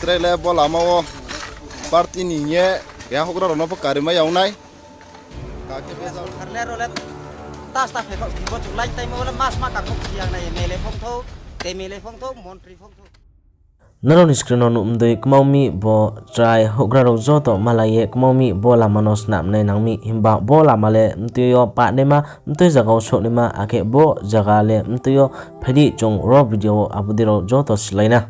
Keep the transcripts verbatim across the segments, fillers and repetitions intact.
Tre le bo lama wo party ni hing ye keha houhgra rao no pho kari mai ya ong nai. Ka khe be sorkar le ro le ta sta phai khaoh, bo chung line time wo le ma sma ka khaoh si yang nai, M L A phongthou, M L A phongthou, montri phongthou. Nrao ni screen no nuh mdei kmao mi bo chrai houhgra rao joto malai ye kmao mi bo lama no snam nai nang mi, himba bo lama le mtui yo pah naima, mtui zaga wo souh naima, akhe bo zaga le mtui yo phai di chung ro video wo abo dei rao joto slái na.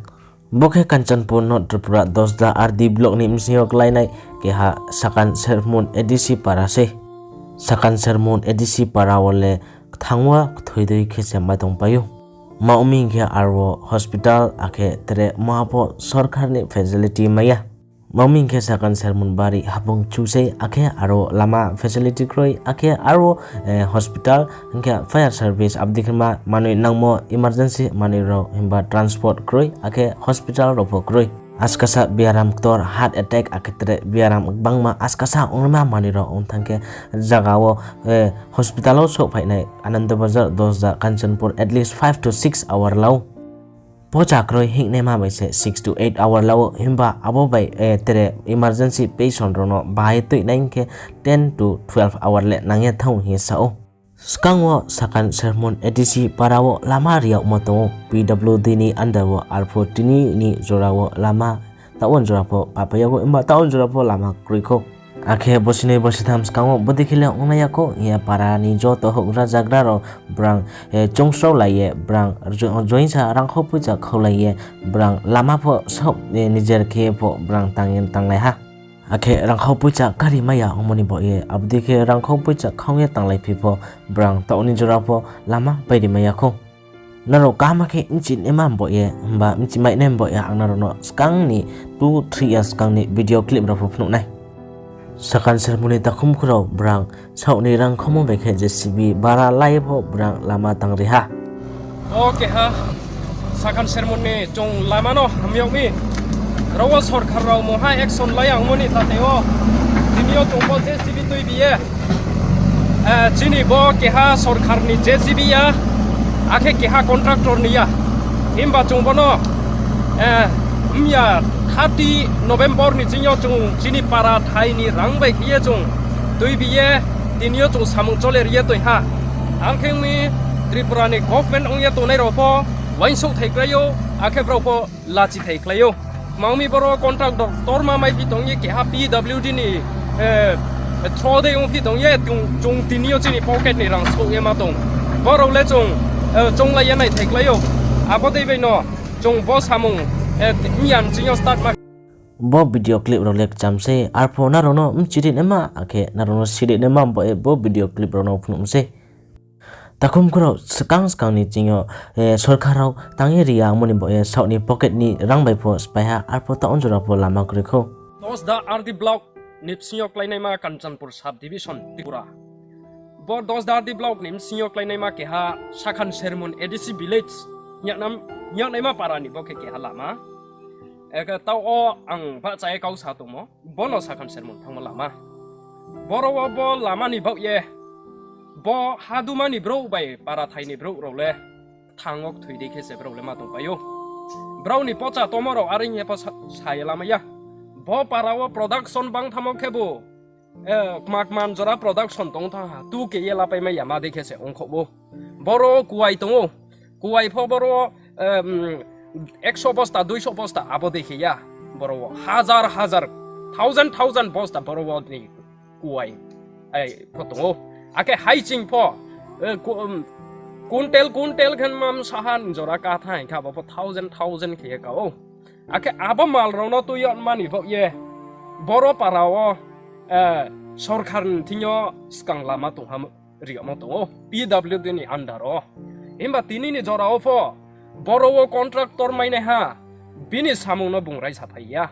Bo khe Kanchanpur North Tripura Dasda R D block ni bsing yo kláinai keha Sakan Sermon A D C para sei. Sakan Sermon A D C para wo le kthang wo kthoi dei khe se mai tongpai ou. Ma ong mi hing khe aro hospital akhe tre ma pho sorkar ni facility mai ya. Ma ong mi hing khe Sakan Sermon bari hapung chu sei, akhe aro lama facility kroi, akhe aro hospital hing khe fire service abo dei khe ma manoi nangmo emergency manoi rao himba transport kroi, akhe hospital rao pho kroi. Askasa biaram ktor, heart attack akhe tre biaram gbangma askasa ongnaima manoi rao ong thanng khe zaga wo hospital wo souhphai nai Ananda Bazar, Dasda, Kanchanpur at least five to six hour la ou. Pocha kroi hingnaima bai se six to eight hour la ou, himba abo bai tre emergency patient rao no bahai tuinai hing khe ten to twelve hour le nang ye thanng hing ye sa ou. Skang wo Sakan Sermon A D C para wo lama ri yagmo tong ou, P W D ni under wo arphuh tini ni jora wo lama taoh wo jora pho papai yag ou, himba taoh wo jora pho lama kroi khou. Akhe bosinoi bositham skang wo bodei khe le ongnai ya khou hing ye para ni joto houhgra zagra rao brang choungsraolai ye, brang joinsa rangkhau poicha khaulai ye, brang lama pho saoh nijer khe pho brang tang ye tanglai ha. Akhe rangkhau poicha kari mai ya ongmo ni baoh ye, abo dei khe rangkhau poicha khau ye tanglaiphi pho, brang taoh ni jora pho lama pai ri mai ya khou. Nrao kaham khe bchi naima baoh ye, himba bchi mai nai baoh ye, ang nrao no skang ni two three years skang ni video clip rao pho phnuh nai. Sakan Sermon ni takhum khurao brang saoh ni rangkhaumo bai khe J C B bara lai pho brang lama tang ri ha. O keha Sakan Sermon ni chung lama no hamyag mi. Ro wo sorkar rao mungha action lai yangmo ni tate wo. Tini yo chung bo J C B tuibi ye. Chini bo keha sorkar ni J C B ya, akhe keha contractor ni ya. Himba chung bo no mya thirty November ni ching yo chung chini para thai ni rang bai khe ye chung tuibi ye, tini yo chung samung chole ri ye toi ha. Ang khe ong mi Tripura ni government ong ye tongnai rao pho uaingsouhthai klái ou, akhe brao pho lachithai klái ou. Kma ong mi boro contractor ktorma maiphi tong ye keha P W D ni through dei ongphi tong ye, chung tini yo chini pocket ni rang souh ye ma tong. Brao le chung chounglai ye naithai klái ou. Abo dei bai no chung bo samung mya ni ching yo start ma. Bo video clip rao le kcham sei, arphuh nrao no bchi ri naima, akhe nrao no si ri naima baoh ye bo video clip rao no phnuh mi sei. Takhum khurao skang skang ni ching yo sorkar rao tang ye ri ya ongmo ni baoh ye saoh ni pocket ni rang bai pho spái ha, arphuh taoh wo jora pho lama kroi khou. Dasda R D block ni bsing yo kláinaima Kanchanpur sub division Tripura. Bo Dasda R D block ni bsing yo kláinaima keha Sakan Sermon A D C village, yagnaima para ni bo khe keha lama. Taoh wo ang bahcha ye kau sa tongmo, bo no Sakan Sermon thanngmo lama. Boro wo bo lama ni baoh ye, bo haduma ni brouh bai para thai ni brouh rao le kthang wo kthoi dei khe se brao le ma tongpai ou. Brao ni pocha tomo rao are hing ye pho sa ye lamai ya. Bo para wo production bangthamo khebu kma kma jora production tong thanng ha, tu ke ye lapaimai ya ma dei khe se ongkhouh ou. Boro kuai tong ou, kuai pho boro ekso bosta, duiso bosta abo dei khe ya. Boro wo hazar hazar, thousand thousand bosta boro wo ni kuai pho tong ou. Akhe haiching pho kuntel kuntel khe ma bsa ha ni jora ka thanng kha, abo pho thousand thousand khe ye ka ou. Akhe abo mal rao no tui yagma ni baoh ye, boro para wo sorkar ni thing yo skang lama tongha ri yagmo tong ou, P W D ni under wo. Himba tini ni jora wo pho boro wo contractor mainaiha, bini samung no bung raisa phai ya.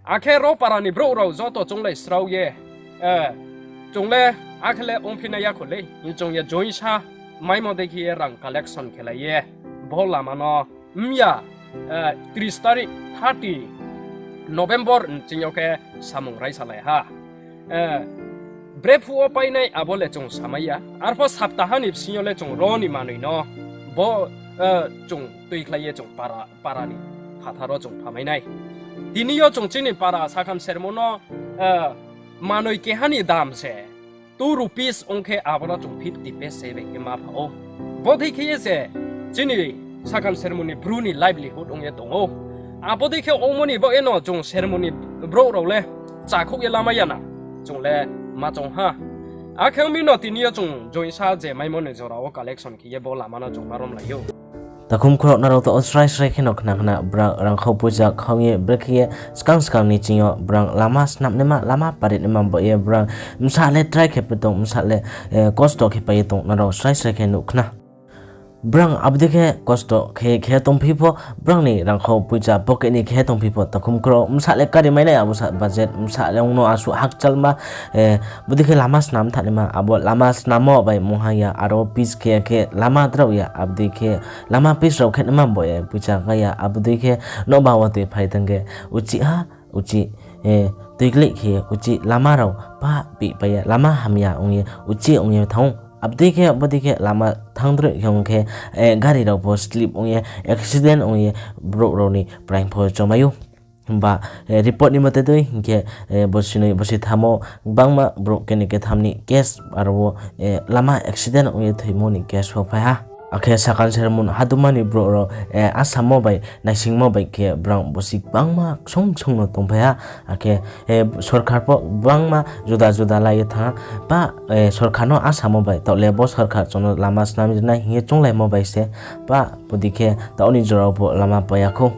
Akhe ro para ni brouh rao joto chounglai srao ye, chung le akhe le ongphi nai ya kho lei, chung ye joinsa maimo dei khe ye rang collection khelai ye, bo lama no mya tris tarik, thirty November ni ching yo khe samung raisalai ha. Brephuh wo painai abo le chung samai ya. Arpho saptaha ni bsing yo le chung ro ni manoi no bo chung tuikhlai ye chung para, para ni phathar wo chung phamai nai. Tini yo chung chini para Sakhan Sermon no, eh, manoi keha ni dam se two rupees ong khe abo no chung fifty paise bai khe ma pha ou. Bodei khe ye se chini Sakhan Sermon ni bru ni livelihood ong ye tong ou. Abo dei khe ongmo ni baoh ye no chung Sermon ni brouh rao le chakhouh ye lamai ya na, chung le ma choung ha. Akhe ong mi no tini yo chung joinsa je maimo ni jora wo collection khe ye bo lama no chung ma romlai ou. Takhum khorok nrao to srai srai khe no khna khna, brang rangkhau poicha khaung ye brekhe ye skang skang ni ching yo brang lama snamnaima, lama paritnaima baoh ye brang bsa le try khe pai tong, bsa le, eh, kosto khe pai ye tong, nrao srai srai khe nuh khna. Brang abo dei khe kosto khe khe tongphi pho, brang ni rangkhau poicha pocket ni khe tongphi pho, takhum khorok bsa le kari mai nai, abo sa budget bsa le ong no asuh hakchalma, eh, bodei khe lama snam thanaima, abo lama snammo bai mungha ya, aro pitch khe khe lama drao ya, abo dei khe lama pitch rao khe naima bo ye poicha kha ya, abo dei khe nouhba watoi phai tong khe uchih ha, uchih, eh, tuikleh khe uchih lama rao pa pihpai ye lama hamya ong ye uchih ong ye thanng ou. Abo dei khe, abo dei khe lama thanngdroih khe ong khe, eh, gari rao pho slip ong ye, accident ong ye, brouh rao ni praing pho chomai ou. Himba, eh, report ni mote dei hing khe, eh, bosi noi, bosi thamo gbangma brouh keni ketham ni case aro wo, eh, lama accident ong ye thoimo ni case pho phai ha. Akhe Sakhan Sermon haduma ni brouh rao, eh, asamo bai, naisingmo bai khe brang bosi gbangma ksung ksung no tongphai ha. Akhe, eh, sorkar pho gbangma juda juda lai ye thanng ha. Pa, eh, sorkar no asamo bai, taoh le bo sorkar chung no lama snam rinai hing ye chounglaimo bai se, pa, bodei khe taoh ni jora pho lama pai ya khou.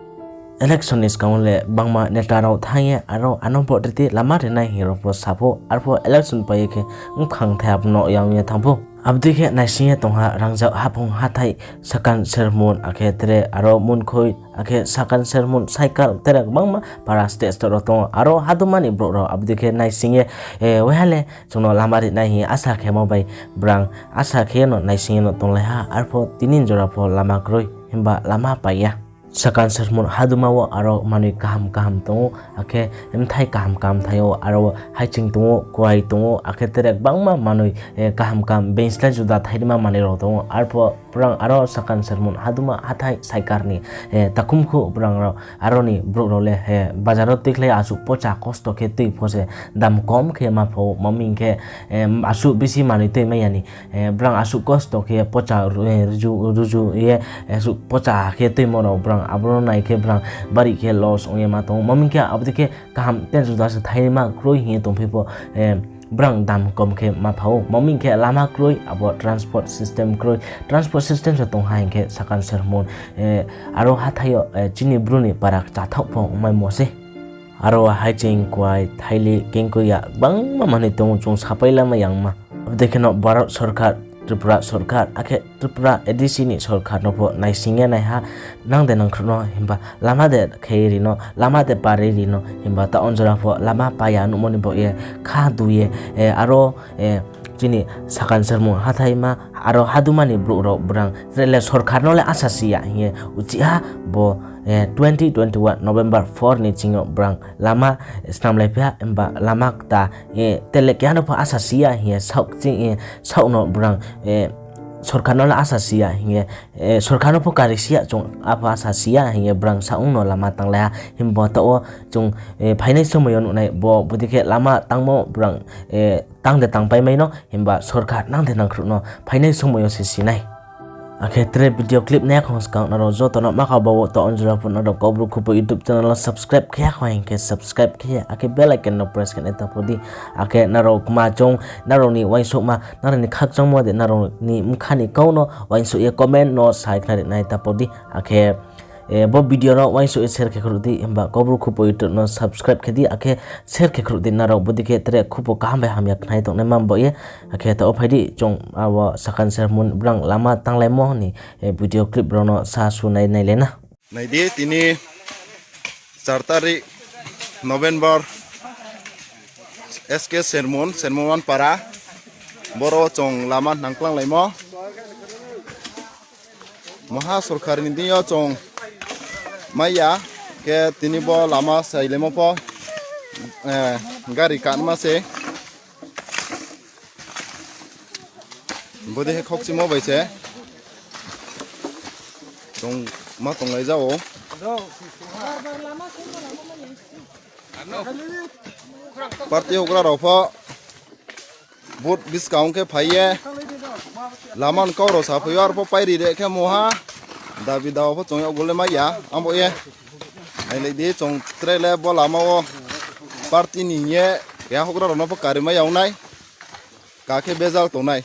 Election ni skang wo le gbangma neta rao thanng ye, aro ano vote rite lama rinai hing rao pho sa pho, arpho election pai ye khe bkhang thai abo no yang ye thanng pho. Abo dei khe naising ye tong ha, Rangjak, Haphung, Hathai, Sakhan Sermon, akhe tre aro Munkhoi, akhe Sakhan Sermon, Saikar, tre gbangma para state state rao tong ou. Aro haduma ni brouh rao abo dei khe naising ye, eh, waiha le chung no lama rinai hing ye asa khemo bai brang asa khe no naising ye no tonglai ha, arpho tini jora pho lama kroi, himba lama pai ya. Sakhan Sermon haduma wo aro manoi kaham kaham tong ou, akhe bthai kaham kaham thai ou, aro haiching tong ou, kuai tong ou, akhe tre gbangma manoi, eh, kaham kaham bengslai juda thainaima manoi rao tong ou, arpho brang aro Sakhan Sermon haduma Hathai Saikar ni, eh, takhum khu brang rao, aro ni brouh rao le, eh, bazar wo tuikhlai asuh pocha kosto khe tui pho se dam kom khe ma pho ou, maming khe, eh, asuh bisi manoi tui mai ya ni, eh, brang asuh kosto khe pocha ru-, eh, ruju, ruju ye, eh, asuh pocha khe tuimo rao brang abo no nai khe brang bari khe loss ong ye ma tong ou. Maming khe abo dei khe kaham ten juda se thainaima kroi hing ye tongphi pho, eh, brang dam kom khe ma pha ou. Maming khe lama kroi, abo transport system kroi. Transport system se tong ha hing khe Sakhan Sermon, eh, aro hathai yo, eh, chini bru ni para kchathaoh pho ongmaimo se. Aro haiching, kuai, thaili, kengkoi ya gbangma manoi tong ou, chung sapai lama yangma. Abo dei khe no Bharat sorkar, Tripura sorkar, akhe Tripura A D C ni sorkar no pho naising ye nai ha, nang de nangkhruh no, himba lama de khe ri no, lama de pari ri no, himba taoh ni jora pho lama pai ya nuhmo ni baoh ye, kha du ye, eh, aro, eh, chini Sakhan Sermon hathaima, aro haduma ni brouh rao brang tre le sorkar no le asa si ya hing ye uchih ha bo, eh, twenty twenty-one November four ni ching yo brang lama snamlai phi ha, himba lama kta, eh, tre le keha no pho asa si ya hing ye saoh ching, eh, saoh no brang, eh, sorkar no le asa si ya hing ye, eh, sorkar no pho kari si ya chung apho asa si ya hing ye brang saoh no lama tanglai ha, himba taoh wo chung, eh, phainai somoi yo nuhnai bo bodei khe lama tangmo brang, eh, tang de tangpai mai no, himba sorkar nang de nangkhruh no phainai somoi yo se si nai. Akhe tre video clip nai yakhong skang nrao joto no ma kha bao taoh ni jora pho nrao Kaubru Khupo YouTube channel no subscribe khe yakhong hing khe subscribe khe ye, akhe bell icon no press khe nai ta pho di. Akhe nrao kma chung, nrao ni uaingsouhma, nrao ni khakchangmo de nrao ni bkha ni kau no uaingsouh ye comment no sai khnari nai ta pho di. Akhe, eh, bo video no uaingsouh ye share khe khruh di, himba Kaubru Khupo YouTube no subscribe khe di, akhe share khe khruh di, nrao bodei khe tre khupo kaham bai hamya khnai tongnaima baoh ye, akhe taoh wo phai di, chung abo Sakhan Sermon brang lama tanglaimo ni, eh, video clip rao no sa su nai nailai na. Nai di, tini char tarik November, S K Sermon, Sermon One para, boro chung lama nangklang laimo. Maha sorkar ni deing yo chung mai ya, khe tini bo lama sailaimo pho, eh, gari kanma se. Bodei khe khokchimo bai se chung ma tonglai ja ou. Party houhgra rao pho vote buskang khe phai ye lama ni kau rao saphai yo, arpho pairi de khe mungha. Dabi dawa pho chung yag gule mai ya, abo ye. Nailai di, chung tre le bo lama wo party ni hing ye keha houhgra rao no pho kari mai ya ong nai. Ka khe bejal tongnai.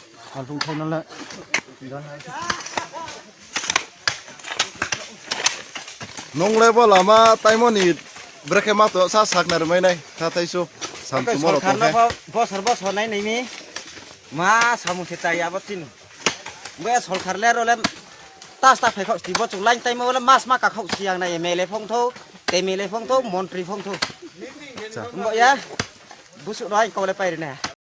Nung le bo lama taimo ni brekhe ma to sa sakna rimai nai. Tha thaisu. Samchumo rao tong khe. Bosor bosor nai nai mi. Ma samung se chaya bo chini. Bo sorkar le ro le tas ta phai khaoh si bo chung line taimo le mas ma ka khaoh si ang nai M L A phongthou, M L A phongthou, montri phongthou. Bo ya. Busuh no ang kau le pairi nai.